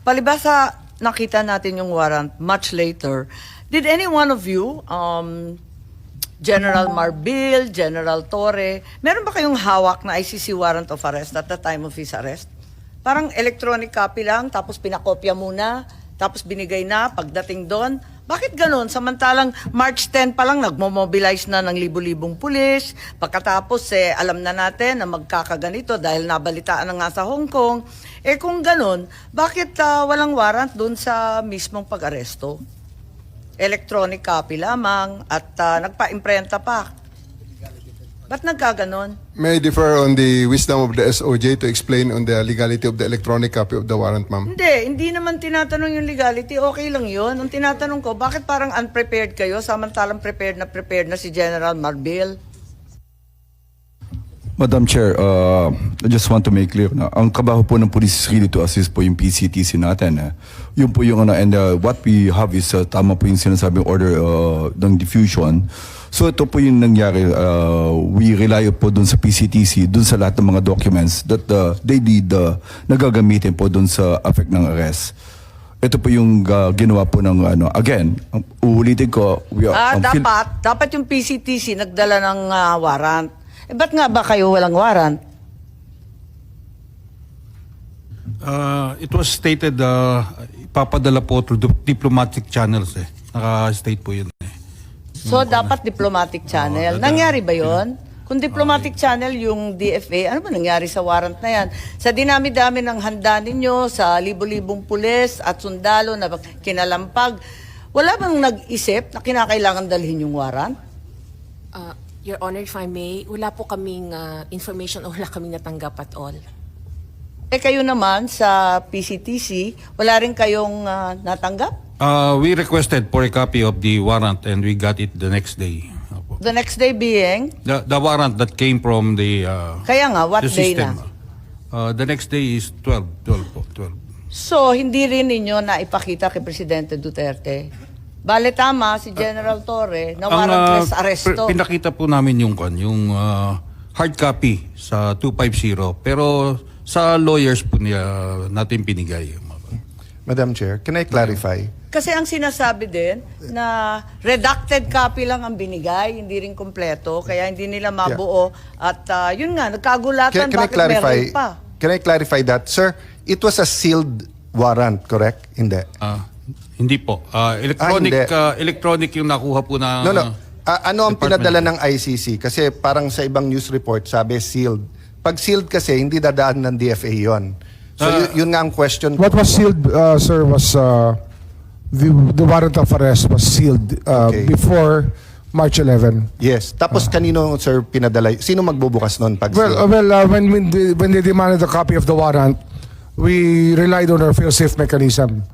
palibasa nakita natin yung warrant much later. Did any one of you, General Marbil, General Torre, meron ba kayong hawak na ICC warrant of arrest at the time of his arrest? Parang electronic copy lang, tapos pinakopya muna, tapos binigay na pagdating doon. Bakit ganun? Samantalang March 10 pa lang nagmo-mobilize na ng libu-libong pulis. Pagkatapos alam na natin na magkakaganito dahil nabalitaan na nga sa Hong Kong. Kung ganun, bakit walang warrant dun sa mismong pag-aresto? Electronic copy lamang at nagpa-imprenta pa. Ba't nagkaganon? May I differ on the wisdom of the SOJ to explain on the legality of the electronic copy of the warrant, ma'am? Hindi naman tinatanong yung legality. Okay lang yun. Ang tinatanong ko, bakit parang unprepared kayo samantalang prepared na si General Marbil? Madam Chair, I just want to make clear na ang kabaho po ng police is really to assist po yung PCTC natin. Yun po yung and what we have is tama po yung sinasabing order ng diffusion. So ito po yung nangyari, we rely po dun sa PCTC, dun sa lahat ng mga documents that they need na gagamitin po dun sa effect ng arrest. Ito po yung ginawa po ng again, uulitin ko. Dapat yung PCTC nagdala ng warrant. Ba't nga ba kayo walang warrant? It was stated ipapadala po through diplomatic channels Naka-state po yun So, dapat diplomatic channel. Nangyari ba yon? Kung diplomatic channel yung DFA, ano ba nangyari sa warrant na yan? Sa dinami-dami ng handa ninyo, sa libo-libong pulis at sundalo na kinalampag, wala bang nag-isip na kinakailangan dalhin yung warrant? Your Honor, if I may, wala po kaming information o wala kaming natanggap at all. Kayo naman sa PCTC, wala rin kayong natanggap? We requested for a copy of the warrant and we got it the next day. The next day being? The warrant that came from the Kaya nga, what the day system. na? The next day is 12 po. So, hindi rin ninyo na ipakita kay Presidente Duterte? Bale tama si General Torre na warrantless arresto. Pinakita po namin yung hard copy sa 250 pero sa lawyers po natin pinigay. Madam Chair, can I clarify? Kasi ang sinasabi din na redacted copy lang ang binigay, hindi rin kompleto, kaya hindi nila mabuo. At yun nga, nagkagulatan bakit meron pa. Can I clarify that? Sir, it was a sealed warrant, correct? Hindi. Hindi po. Electronic yung nakuha po na... No. Ano ang pinadala ng ICC? Kasi parang sa ibang news report, sabi sealed. Pag sealed kasi, hindi dadaan ng DFA yon. So yun nga ang question. What was sealed, sir, was the warrant of arrest was sealed before March 11. Yes. Tapos kanino, sir, pinadala? Sino magbubukas nun pag sealed? When they demanded a copy of the warrant, we relied on our fail-safe mechanism.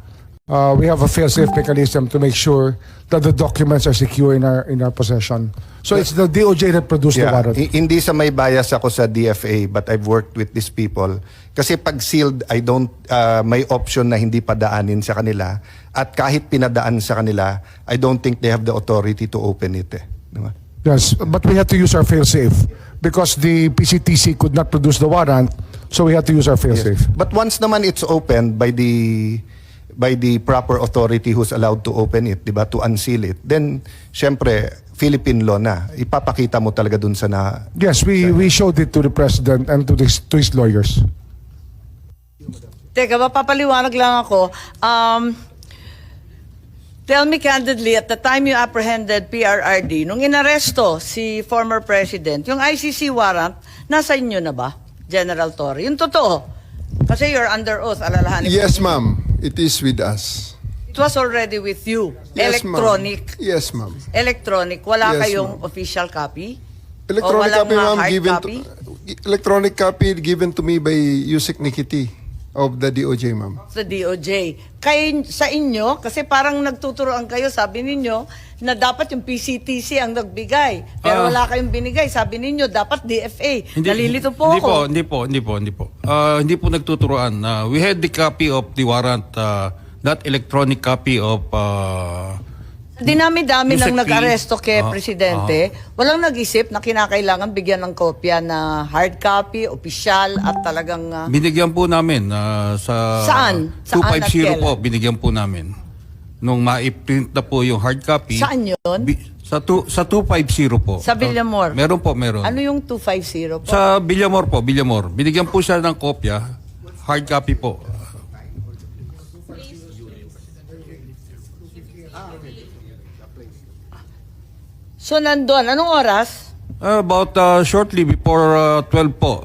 We have a fail-safe mechanism to make sure that the documents are secure in our possession. So it's the DOJ that produced the warrant. Hindi sa may bias ako sa DFA, but I've worked with these people. Kasi pag sealed, may option na hindi padaanin sa kanila. At kahit pinadaan sa kanila, I don't think they have the authority to open it. Diba? Yes, but we had to use our fail-safe because the PCTC could not produce the warrant, so we had to use our fail-safe. But once naman it's opened by the proper authority who's allowed to open it, diba, to unseal it, then syempre Philippine law na. Ipapakita mo talaga dun sa na. Yes, we showed it to the president and to his lawyers. Teka, mapapaliwanag lang ako. Tell me candidly, at the time you apprehended PRRD, nung inaresto si former president, yung ICC warrant, nasa inyo na ba, General Torre? Yung totoo. Kasi you're under oath, alalahanin. Yes, ma'am. It is with us. It was already with you. Yes, Electronic. Yes, ma'am. Electronic. Wala Yes, kayong official copy? Electronic walang copy, ma'am, hard given copy? electronic copy given to me by Yusek Nikiti of the DOJ, ma'am. Sa DOJ. Sa inyo, kasi parang nagtuturoan kayo, sabi ninyo, na dapat yung PCTC ang nagbigay. Pero wala kayong binigay. Sabi ninyo, dapat DFA. Nalilito po ako. Hindi po. Hindi po nagtuturoan. We had the copy of the warrant, not electronic copy of Dinami-dami Yung lang sa nag-aresto kay Ah, Presidente. Walang nag-isip na kinakailangan bigyan ng kopya na hard copy, opisyal, at talagang... Binigyan po namin sa Saan? Saan at 250 kailan? po, binigyan po namin. Nung ma-print na po yung hard copy. Saan yun? Sa 250 po. Sa Villamor? Meron po, meron. Ano yung 250 po? Sa Villamor po, Villamor. Binigyan po siya ng kopya, hard copy po. So, nandun. Anong oras? About shortly before 12 po.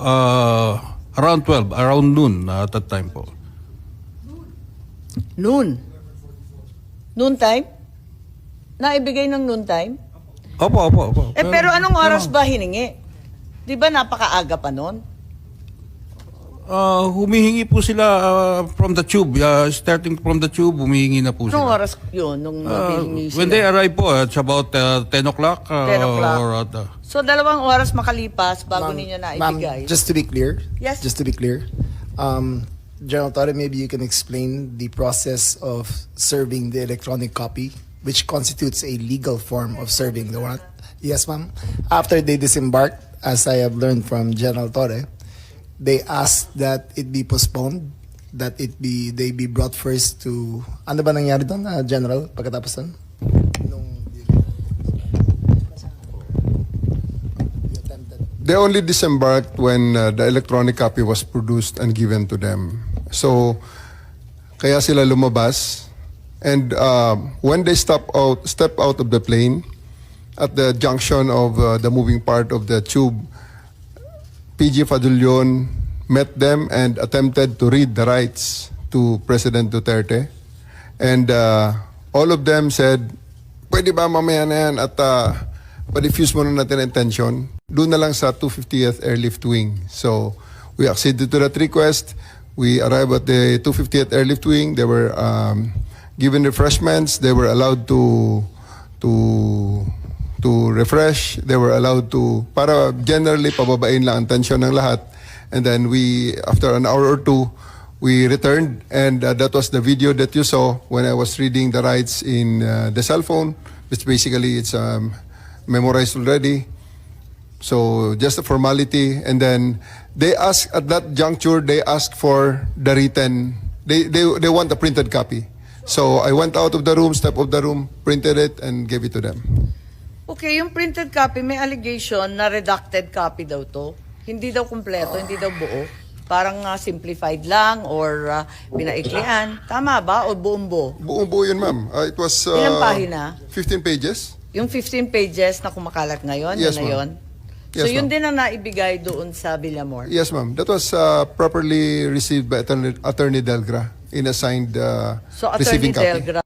Around 12, around noon at that time po. Noon. Noon time? Naibigay ng noon time? Opo. Pero anong oras ba hiningi? Di ba napakaaga pa noon? Humihingi po sila from the tube. Starting from the tube, humihingi na po Anong sila. oras yun nung hiningi sila? When they arrive po, it's about 10 o'clock. 10 o'clock. Or at, So, 2 oras makalipas bago ninyo naibigay. Ma'am, just to be clear. Yes. Just to be clear. General Torre, maybe you can explain the process of serving the electronic copy, which constitutes a legal form of serving the warrant. Yes, ma'am. After they disembarked, as I have learned from General Torre, they asked that it be postponed, that they be brought first to, ano ba nangyari doon, General, pagkatapos doon? They only disembarked when the electronic copy was produced and given to them. So, kaya sila lumabas. And when they step out of the plane, at the junction of the moving part of the tube, PG Fadulyon met them and attempted to read the rights to President Duterte. And all of them said, pwede ba mamaya na yan at pa-diffuse muna natin ang tension. Doon na lang sa 250th Airlift Wing. So we acceded to that request. We arrived at the 250th Airlift Wing. They were given refreshments. They were allowed to refresh. They were allowed to, para generally pababain lang ang tension ng lahat. And then we, after an hour or two, we returned, and that was the video that you saw when I was reading the rights in the cell phone, which basically it's memorized already. So just a formality. And then they asked, at that juncture, they asked for the written, they want a printed copy. So I went out of the room, stepped out of the room, printed it, and gave it to them. Okay, yung printed copy, may allegation na redacted copy daw to. Hindi daw kumpleto, hindi daw buo. Parang simplified lang or pinaiklian. Tama ba? O buong buo? Buong buo yun, ma'am. It was Ilang pahina? 15 pages. Yung 15 pages na kumakalat ngayon, Yes, yun na ma'am. yun? So Yes, yun ma'am. din ang naibigay doon sa Villamor? Yes, ma'am. That was properly received by Attorney Delgra in assigned So receiving Attorney copy. Delgra